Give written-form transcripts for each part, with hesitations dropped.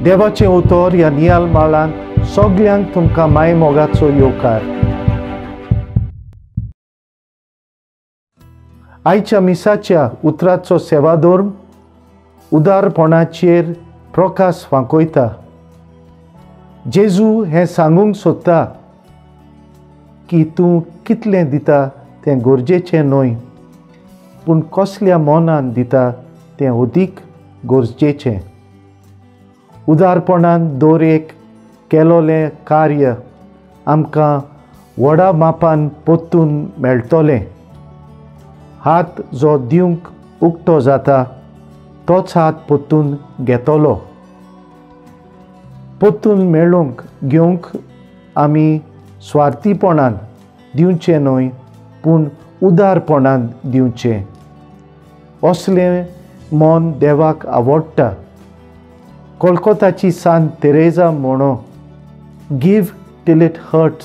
देवाचें उतर ह्या नियाल माळांत सगल्यांक तुमकां माय मोगाचो येवकार. आयच्या मिसाच्या उतराचो सेवाधर्म उदारपणाचेर प्रकाश फांकयता. जेजू हें सांगूंक सोदता की तूं कितलें दिता तें गरजेचें न्हय, पूण कसल्या मनान दिता तें अदीक गरजेचें. उदारपणान दर एक केलोलें कार्य आमकां व्हडा मापान परतून मेळटलें. हात जो दिवंक उक्तो जाता तोच हात परतून घेतलो. परतून मेळूंक घेवंक आमी स्वार्थीपणान दिवचें न्हय, पूण उदारपणान दिवचें. असलें मन देवाक आवडटा. कोलकोताची सांत तेरेजा म्हणो, गिव टील it hurts,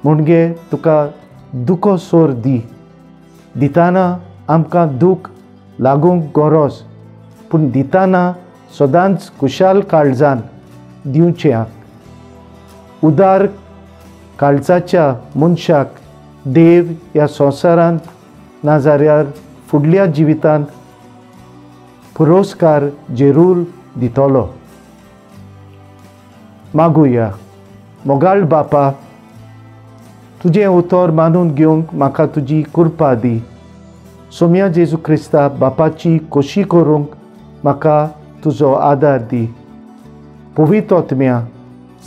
म्हणजे तुका दुखो सोर दी. दिताना आमकां दूख लागूंक गरज, पूण दिताना सदांच खुशाल काळजान दिवचें. उदार काळजाच्या मनशाक देव ह्या संवसारांत नाजाल्यार फुडल्या जिवितांत पुरस्कार जरूर दितलो. मागुया. मोगाळ बापा, तुजें उतर मानून घेवंक म्हाका तुजी कृपा दी. सोम्या जेजू क्रिस्ता बापाची खोशी करूंक म्हाका तुजो आदार दी. पवित्र आत्म्या,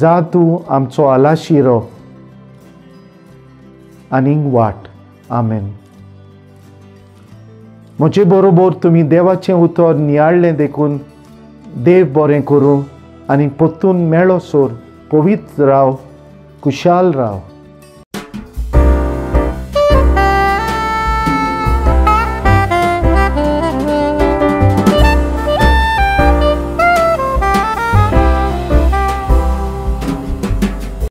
जा तूं आमचो आलाशिरो आनीक वाट. आमेन. म्हजे बरोबर तुमी देवाचें उतर नियाळ्ळें देखून देव बरें करूं आनी परतून मेळो सोर पवित्र राव, खुशाल राव.